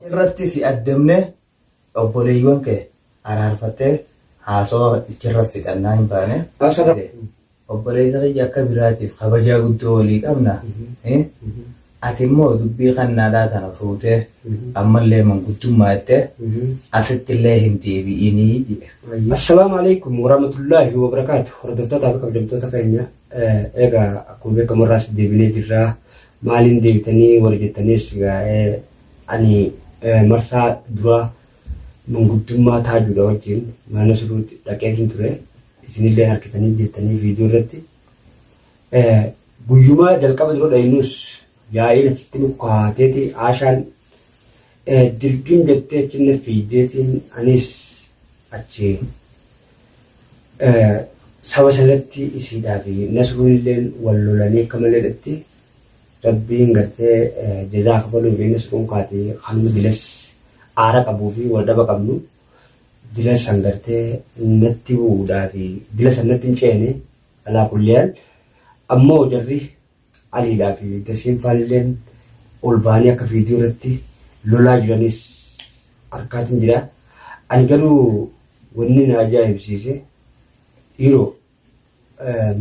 Irratti si addamne obboleeyyan kee araarfattee haasawa ichirra fixannaa hin baane. Obboleessa kiyya akka biraatiif kabajaa guddoo walii qabna. Ati immoo dubbii kannaadhaa tana fuutee ammallee manguddummaa jettee asittillee hin deebi'inii jedhe. Assalaamu alaikum warahmatullaahi wabarakaatu. Hordoftootaa fi kabajamtoota keenya, egaa akkuma beekamu irraas deebinee jirra. Maaliin deebitanii warri jettanis, egaa ani marsaa duraa manguddummaa taajuudha wajjin mana Nasruutti dhaqeetiin ture. Isinillee harkitanii jirtanii viidiyoo irratti. Guyyumaa jalqaba dura dhayinus yaa'iin achitti nu kaateeti, Aashaan dirqin jettee achi na fiideetiin, anis achi saba sanatti isiidhaa fi Nasruun illeen wal lolanii akka maleedhatti. Rabbiin gartee jazaa kafaluu fi Nasruun kaate kanuma dilas aara qabuu fi wal dhaba qabnu dila san gartee natti bu'uudhaa fi dila san natti hin ceene. Alaa kulliyaan ammoo jarri Aliidhaa fi Dasiin faalilleen ol ba'anii akka viidiyoo irratti lolaa jiranis harkaatiin jira. Ani garuu wanni na ajaa'ibsiise, dhiiroo,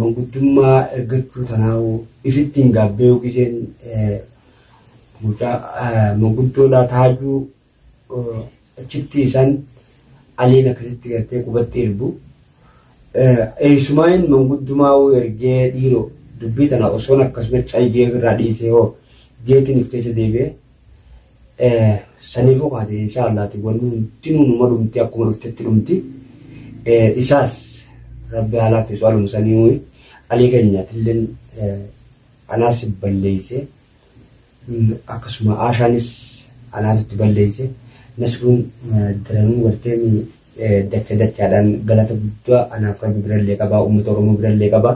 manguddummaa ergachuu tanaa'uu ifitti hin gaabbee giseen mucaa manguddoodhaa taajuu achitti isaan Aliin akkasitti gartee qubatti ergu. Eessumaan manguddumaa'uu ergee, dhiiroo, dubbii tana osoon akkasuma cayyee ofirraa dhiisee hoo jeetiin if keessa deebi'ee. Saniifuu kaate inshaallaati wanni hundinuu numa dhumti, akkuma dhuftetti dhumti. Isaas Rabbi haa laaffisu, aluma sanii Alii keenyaatilleen anaas balleeyse. Akkasuma Aashaanis anaatu itti balleeyse. Nasruun daranuu gartee dacha dachaadhaan galata guddaa anaaf Rabbi birallee qaba, uummata Oromoo birallee qaba.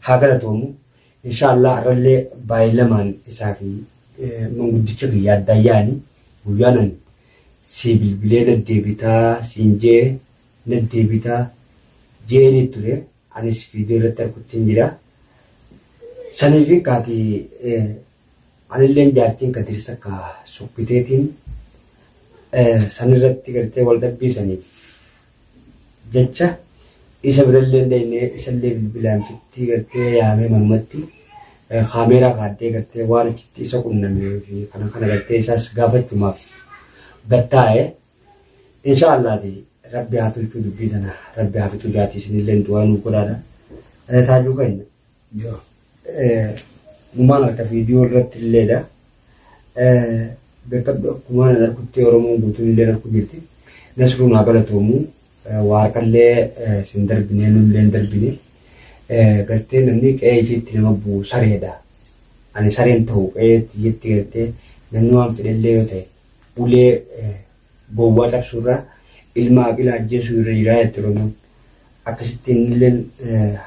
Haa galatoomu. Inshaallah har'allee baay'ilamaan isaa fi manguddicha kiyya addaan yaa'anii guyyaan an sii bilbilee na deebitaa siin jee na deebitaa jeeni ture. Anis viidiyoo irratti arguttiin jira. Saniifin kaati anilleen jaartiin Kadiris takka sokkiteetiin sanirratti gartee wal dhabbii saniif jecha isa birallee dhaynee, isallee bilbilaan fitti gartee yaamee manumatti kaameeraa kaaddee gartee waan achitti isa qunnamee fi kana kana gartee isaas gaafachumaaf gattaa'e. Inshaallaati Rabbi haa tolchuu, dubbii tana Rabbi haa fixuu jaati, isinillee du'aa nuuf godhaadha. Taajuu keenya. Numaan harka viidiyoo irratti illeedha. Beekadhu, akkumaan an argutti Oromoon guutuun illee argu jirti. Nasruun haa galatoomu. Waa harkallee sin darbine, nullee hin darbine. Gartee namni qe'ee ifiitti nama bu'u sareedha. Ani sareen ta'u qe'ee xiyyetti gartee namni waan fedhellee yoo ta'e ulee gowwaa cabsuurraa ilma aqilaa ajjeesuu irra jiraa jette Oromoon. Akkasitti innilleen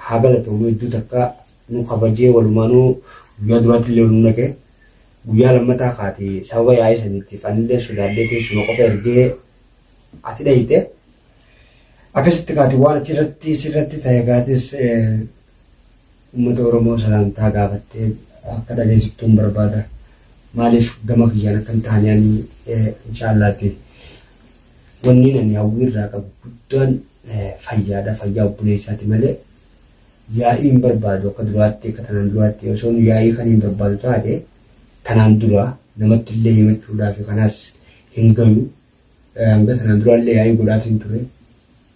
haa galatoomu, hedduu takka nu kabajee, walumaanuu guyyaa duraatti illee nu naqe. Guyyaa lammataa kaati sababa yaa'ii saniitiif anillee sodaadhee teessuma qofa ergee ati dhayite. Akkasitti kaati waan achirratti sirratti ta'e gaatis uummata Oromoo salaamtaa gaafattee akka dhageessiftuun barbaada. Maaliif gama kiyyaan akka hin taane, ani inshaallaati wanni ani hawwii irraa qabu guddaan fayyaadha. Fayyaa obboleessaati malee yaa'ii hin barbaadu akka duraatti, akka tanaan duraatti. Osoo yaa'ii kan hin barbaadu taate tanaan dura namatti illee himachuudhaaf kanaas hin gayu. Hanga tanaan duraallee yaa'ii godhaatiin ture.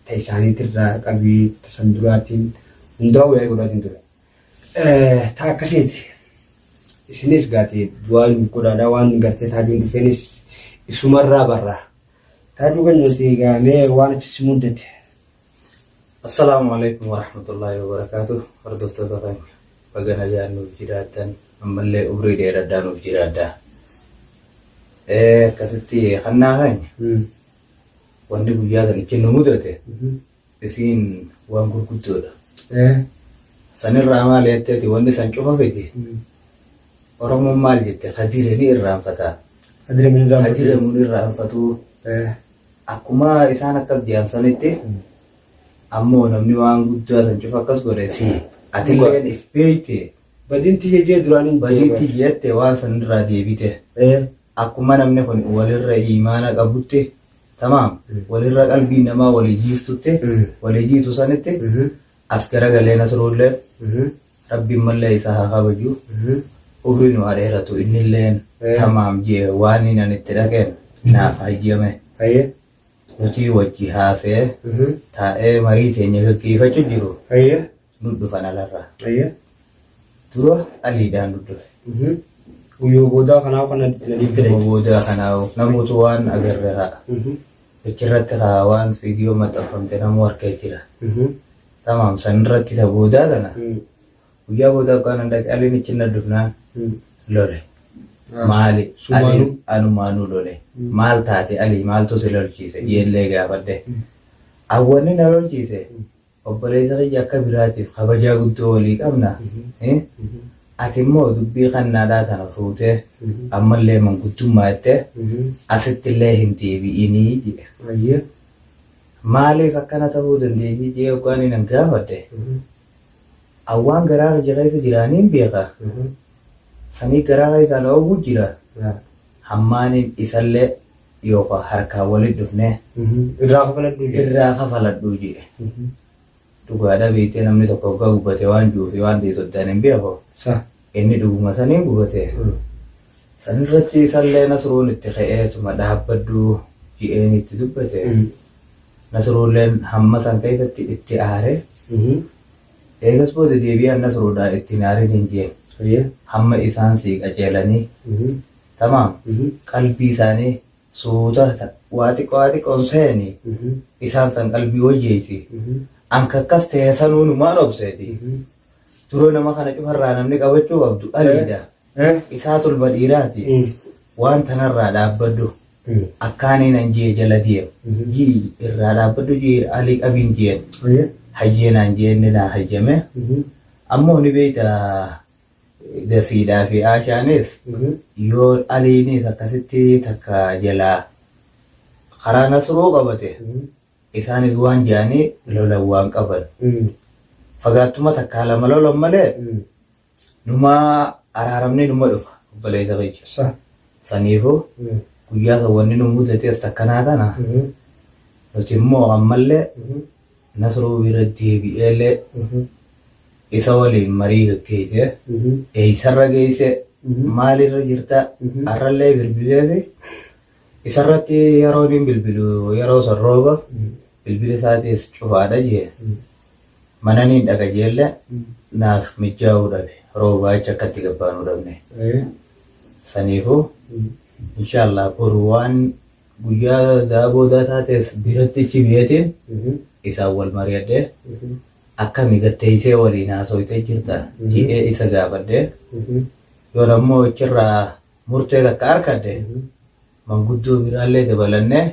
Ta isaaniitirraa qabii tasan duraatiin hundaa'uu yaa'ii godhaatiin ture. Ta akkasiiti. Isinis gaati du'aa nuuf godhaadha, waan gartee taajuun dhufeenis isumarraa barra. Taajuu kan nuti gaamee waan achi si muddate. Assalaamu alaikum warahmatullaahi wabarakaatuh. Hordoftoota keenya, baga nagaan nuuf jiraattan, ammallee umrii dheeradhaa nuuf jiraadhaa. Akkasitti kannaa keenya, wanni guyyaa sanichi nu mudate isiin waan gurguddoodha. Sanirraa maal jetteeti wanni san cufa fide? Oromoon maal jette? Kadire ni irraanfataa. Kadire mun irraanfatuu. Akkuma isaan akkas jedhan sanitti ammoo namni waan guddaa san cufa akkas godhe si, atilleen if beeyte. Badiin tiyya jee duraan hin Badiin tiyya jette, waan san irraa deebite. Akkuma namni kun walirra iimaana qabutti tamaam walirra qalbiin namaa walii jiiftutti walii jiitu sanitti as garagalee Nasruullee Rabbiin mallee isa haa kabaju umrii nu haa dheeratu innilleen tamaam jee waan inni itti dhaqeen naaf hayyame. Nutii wajji haasee taa'ee marii teenya gaggeeffachuu jiru nu dhufan alarraa. Dura Aliidhaan nu dhufe. Guyyoo boodaa kanaa kana itti na dhiifte. Guyyoo boodaa kanaa namoota waan agarre haa. Achirratti haa waan viidiyoo maxxanfamte namuu harkee jira. Tamaam sanirratti ta boodaa tana guyyaa boodaa akkaan dhaqe Aliin ichi na dhufnaan lole. Maali? Sumaanuu. Anumaanuu lole. Maal taate Alii maaltu si lolchiise? Jeellee gaafadhe. Awwanni na lolchiise obboleessa kiyya akka biraatiif kabajaa guddoo walii qabna. Ati immoo dubbii kannaadhaa tana fuutee ammallee manguddummaa jettee asittillee hin deebi'inii jedhe. Maaliif akkana ta'uu dandeessii jee hoggaan inni gaafadhe. Awwaan garaa kiyya keessa jiraaniin beeka. Sanii garaa keessaan oowwu jira. Hammaaniin isallee yookaan harkaan walitti dhufnee Irraa kafaladhuu jedhe. Irraa kafaladhuu jedhe. Dhugaadha beektee namni tokko hoggaa gubate waan jiru fi waan dhiisu addaan hin beeku. Inni dhuguma saniin gubate. Sanirratti isallee Nasruun itti ka'eetuma dhaabbadhu ji'een itti dubbate. Nasruulleen hamma san keessatti itti aare. Eegas booda deebi'aan Nasruudhaa itti hin aarin hin jeen. Hamma isaan sii qajeelanii tamaam qalbii isaanii suuta waa xiqqoo waa xiqqoon seeni isaan san qalbii wayyeessi. Anka akkas ta'e sanuu numaan obseeti. Dura nama kana cufarraa namni qabachuu qabdu Aliidha. Isaa tulba dhiiraati. Waan tanarraa dhaabbadhu. Akkaaniin an jee jala deem. Jii irraa dhaabbadhu jii Alii qabiin jeen. Hayyee naan jee inni naa hayyame. Ammoo ni beekta Dasiidhaa fi Aashaanis yoo Aliinis akkasitti takka jalaa karaa Nasruu qabate isaanis waan jedhanii lolan waan qaban. Fagaattuma takkaa lama lolan malee numaa araaramni numa dhufa obboleessa kiyya. Saniifuu guyyaa san wanni nu mudates takkanaa tana nuti immoo ammallee Nasruu bira deebi'eellee isa waliin marii gaggeessee eessarra geesse maalirra jirta har'allee bilbileefi isarratti yeroo inni bilbilu yeroo san rooba bilbila isaatiis cufaadha jee mananiin dhaqa jeellee naaf mijaa'uu dhabe roobaa jecha akkatti gabbaanuu dhabne saniifuu inshaallah boru waan guyyaa daa boodaa taates biratti ichi bi'eetiin isaan wal mari'adhee akkami gatteessee waliin haasoytee jirta ji'ee isa gaafadhee yoon ammoo achirraa murtee takka arkadhe manguddoo biraallee dabalannee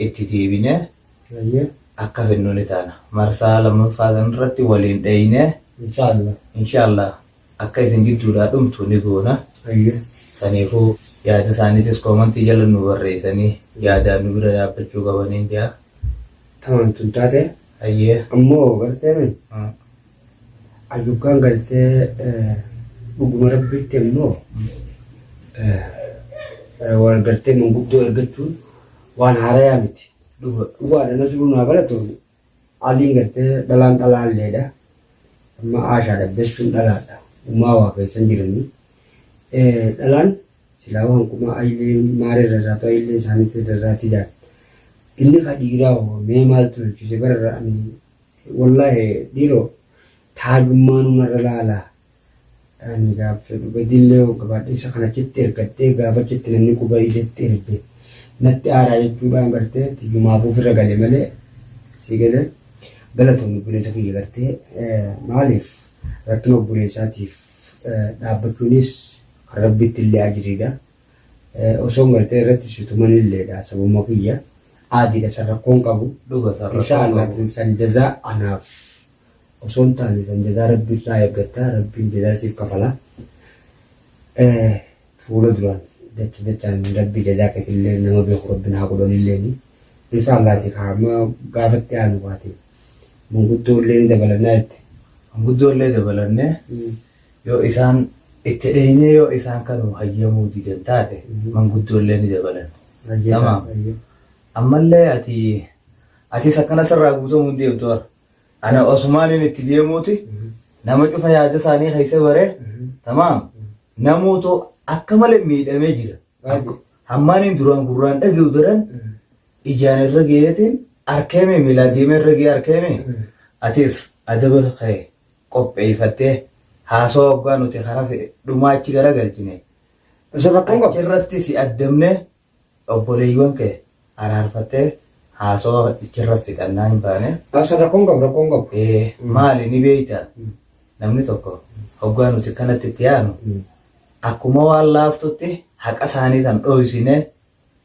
itti deebinee akka fennu ni taana. Marsaa lammaffaa sanarratti waliin dheeynee Inshaallah. Inshaallah akka isin gidduudhaa dhumtu ni goona. Saniifuu yaada isaaniitis koomantii jala nu barreessanii yaadaan nu bira dhaabbachuu qabaniin jaa. Tamam tun taate. Hayyee. Ammoo gartee min ayyuggaan gartee dhuguma rabbitti ammoo wal gartee manguddoo ergachuun waan haarayaa miti. Dhuga. Dhugaadha Nasruu naa galatoomi. Aliin gartee dhalaan dhalaalleedha. Amma Aashaadha abdachuun dhalaadha. Uumaa waa keessan jiranii. Dhalaan silaa hanquma ayillee maaree rarraatu ayillee isaaniitti rarraati jaan. Inni ka dhiiraa hoo mee maaltu lolchise bararra ani wallaahi dhiiroo taajummaanuu narra laala. Ani gaaf fedhu badillee yoo qabaadhe isa kana achitti ergadhee gaafa achitti namni quba iletti erge natti aaraa jechuudhaan gartee tiyumaaf ofirra gale malee sii galee galatoomi obboleessa kiyya gartee maaliif rakkina obboleessaatiif dhaabbachuunis kan rabbitti illee ajriidha. Osoon gartee irratti si tumanilleedha sababuma kiyya aadiidha san rakkoon qabu. Dhuga san rakkoon Inshaa Allah qabu. san jazaa anaaf Osoo hin taane san jazaa Rabbi irraa eeggatta Rabbiin jazaa siif kafala fuula duraan dacha dachaan Rabbi jazaa keetillee nama beeku Rabbiin haa godhanilleeni insha Allaati kaa amma gaafatti aanu kaate manguddoo illee ni dabalannaa jette. Manguddoo illee dabalannee yoo isaan Itti dheenyee yoo isaan kanu hayyamuu didan taate manguddoollee ni dabalan. Tamaam. Ammallee ati atis akkana sirraa guutamuu hin deemtu bara. Ana osumaaniin itti deemuuti nama cufa yaada isaanii keessa baree tamaam namuutu akka malee miidhamee jira. Hammaaniin duraan gurraan dhage'u daran ijaan irra geeyetiin arkeeme miilaa deemee irra gee arkeeme atis adaba kee qopheeffattee haasawa hoggaa nuti karaa dhumaa achi garagalchine Isa rakkoon qabu. Achirratti si addamne obboleeyyan kee araarfattee haasawa achirra fixannaa hin baane. Isa rakkoon qabu rakkoon qabu. Maali ni beekta namni tokko hoggaa nuti kanatti itti yaanu akkuma waan laaftutti haqa isaanii tan dho'isine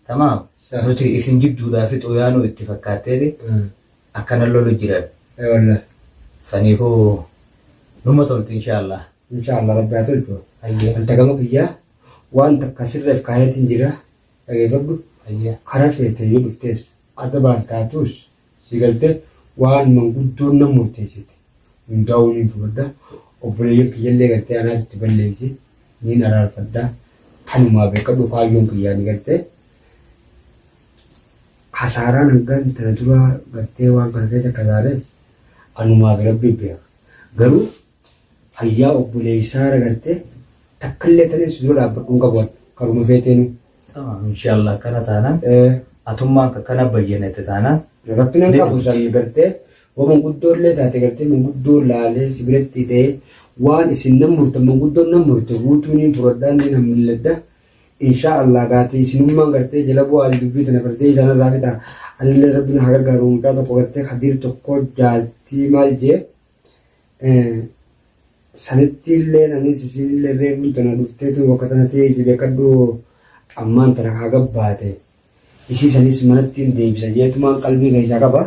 tamaam nuti isin jidduudhaa fixuu yaanuu itti fakkaatteeti akkana lolu jiran. Wallah. Saniifuu numa tolti inshaallah. Inshaallah rabbi haa tolchu. Hayyee. Wanta gama kiyyaa waan takka sirreef kaayeetiin jira dhageeffadhu. Hayyee. Karaa feete yoo dhuftees adabaan taatus si galtee waan manguddoon na murteessite hundaa'uu niin fudhadha. Obboleeyyan kiyyallee gartee anaatu itti balleesse niin araarfadha. Tanumaa beekadhu kaayyoon kiyyaa ni gartee kasaaraan hangan tana dura gartee waan kana keessa kasaares anumaa fi rabbi beeka. Garuu fayyaa obboleessaara gartee takkallee taneen si dura dhaabbadhu hin qabu karuma feeteenu. Tamaam inshaallah akkana taanaan atummaan akkana bayyanette taanaan Rakkina hin ni qabu dhufti. san gartee yoo manguddoo illee taate gartee manguddoo laalee si biratti ta'ee waan isin nan murtan manguddoon nan murte guutuu niin fudhadhaa niin hammilladha. Inshaa Allah gaatee isinummaan gartee jala bu'aa dubbii tana gartee isaan irraa fixa. Anillee rabbi na haa gargaaru mucaa tokko gartee kadiir tokko jaaltii maal jee sanitti illee anis isin illee reefuun tana dhufteetu bakka tana teessi beekadhu ammaan tana haa gabbaate. Isii sanis manatti hin deebisa jeetumaan qalbii keessaa qaba.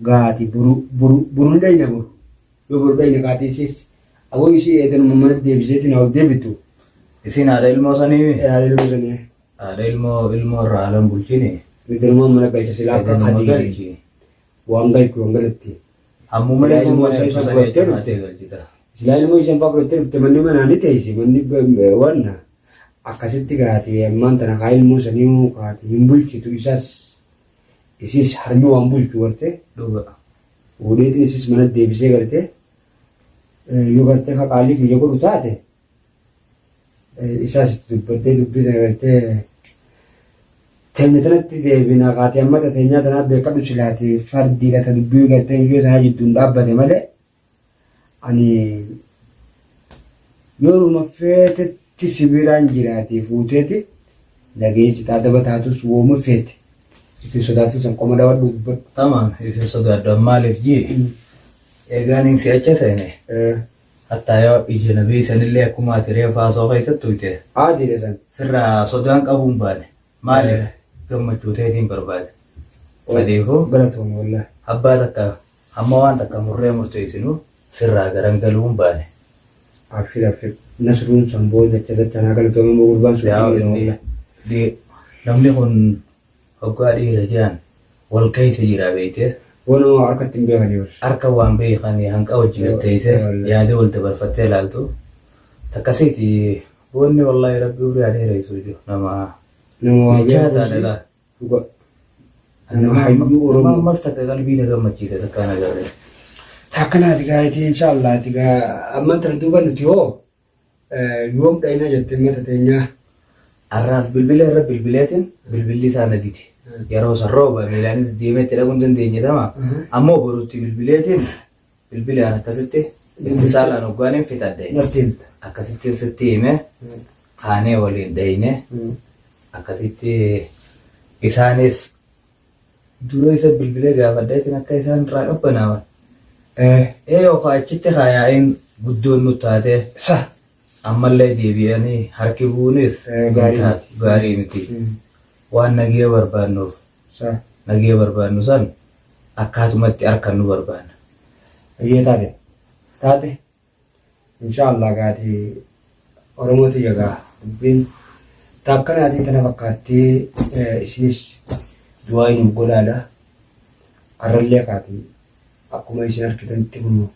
Gaati boru boru boru ni dhayna boru. Yoo boru dhayna kaatee isiis aboo isii eeganuma manatti deebiseetiin haa ol deebitu. Isin haadha ilmoo sanii Haadha ilmoo sanii. Haadha ilmoo ilmoo irraa haalan bulchini. Eeganumaan mana galcha silaa akka Eeganuma kadiiri. galchi. Waan galchu waan galatti. Ammuma Silaa ilmoo ilmoo mana ishee ibsu sanii fudhattee achi dhufte. baatee galchita. Silaa ilmoo isheen fa'aa fudhattee dhufte manni manaa ni teessi manni wanna akkasitti gaate ammaan tana kaa ilmoo sanii kaate hin bulchitu isas isis harmi waan bulchu gartee Dhuga. fuudheetiin isis mana deebisee gartee yoo gartee ka qaalii kiyya godhu taate isaas itti dubbadhee dubbii tana gartee teenya tanatti deebina kaatee amma ta teenyaa tanaa beekadhu silaati fardiidha ta dubbii gartee biyyoo tanaa jidduun dhaabbate malee ani yooruma feetetti si biraan jiraate fuuteeti nageessita adaba taatus wooma feete ifin sodaatin san qoma dhawadhu dubbadhu. Tamaam ifin sodaadhu maaliif jii eegaan hin si'acha seene hattaa yoo ija na beeysanillee akkuma ati reefu haasoo keessatti tuyte Aadiidha san. sirraa sodaan qabuun baane maaliif gammachuu teetiin barbaade saniifuu Galatooma wallahi. Abbaa takka hamma waan takka murree murteessinu sirraa garan galuun baane. Abshir abshir Nasruun san booda dacha dachaan haa galatoomu immoo gurbaan sun Yaa dhiira inni wallahi. Namni kun hoggaa dhiira jedhan wal keessa jira beeytee. Wanuma harkatti hin beekanii bar. Harka waan beekanii hanqa wajji gad teessee yaada wal dabarfattee ilaaltu takkasiiti boonni wallaahi rabbi umrii haa dheeressu jiru nama Nama waa bilchaataadha beekuusi laa. dhuga. Nama hayyuu Nama Oromoo. ammas takka qalbii na gammachiise takka na agarre. Takkanaati gaa inshallah ati gaa amman tana duuba nuti hoo yoom dhayna jette mata teenyaa. Arraaf bilbila irra bilbileetiin bilbilli isaa na dide. Yeroo san rooba miilaanis deemee itti dhaquu hin dandeenye tama. Ammoo borutti bilbileetiin bilbilaan akkasitti itti saalaan hoggaaniin fixadhe. Natti himta. Akkasitti sitti hime kaanee waliin dhayne akkasitti isaanis dura isa bilbilee gaafadheetiin akka isaan irraa qabbanaawan. Ee yookaan achitti kaayaa'iin guddoon nu taatee Sa. ammallee deebi'anii harki bu'uunis Gaarii hin taatu, miti. Gaarii miti. Waan nagee barbaannuuf Sa. Nagee barbaannu san akkaatumatti harkan nu barbaanna. Ayyee taate. Taate. Inshaallah gaati Oromoo tiyya gaa dubbiin taakkanaatii tana fakkaattee isinis du'aa nuuf godhaadha. Arrallee kaati akkuma isin argitanitti kun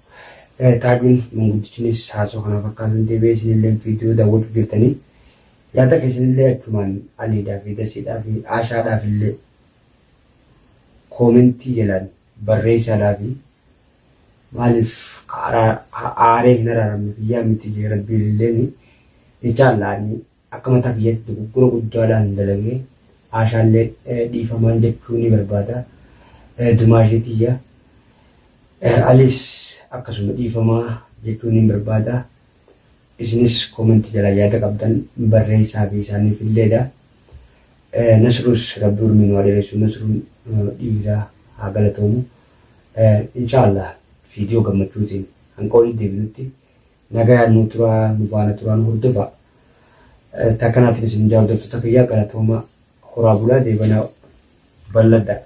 Taajuun manguddichinis haasoo kana fakkaatuun deebi'ee isinillee viidiyoo daawwachuu jirtanii yaada keessanillee achumaan Aliidhaa fi Dasiidhaa fi Aashaadhaaf illee koomentii jalaan barreessaadhaa fi maaliif ka aaree hin araaramne kiyyaa miti jee rabbiin illeen inshaallah ani akka mataa kiyyaatti dogoggora guddaadhaan dalagee Aashaallee dhiifamaan jechuu ni barbaada dumaashee tiyya Aliis akkasuma dhiifamaa jechuu ni barbaada isinis comment jalaa yaada qabdan barreessaa fi isaaniif illeedha Nasruus rabbi urmii nu haa dheeressu Nasruun dhiira haa galatoomu Inshaallah viidiyoo gammachuutiin hanga walitti deebinutti nagayaan nuu turaa nu faana turaa nu hordofaa. Takkanaatiin isin jaa hordoftoota kiyyaa galatooma horaa bulaa deebanaa bal'adhaa.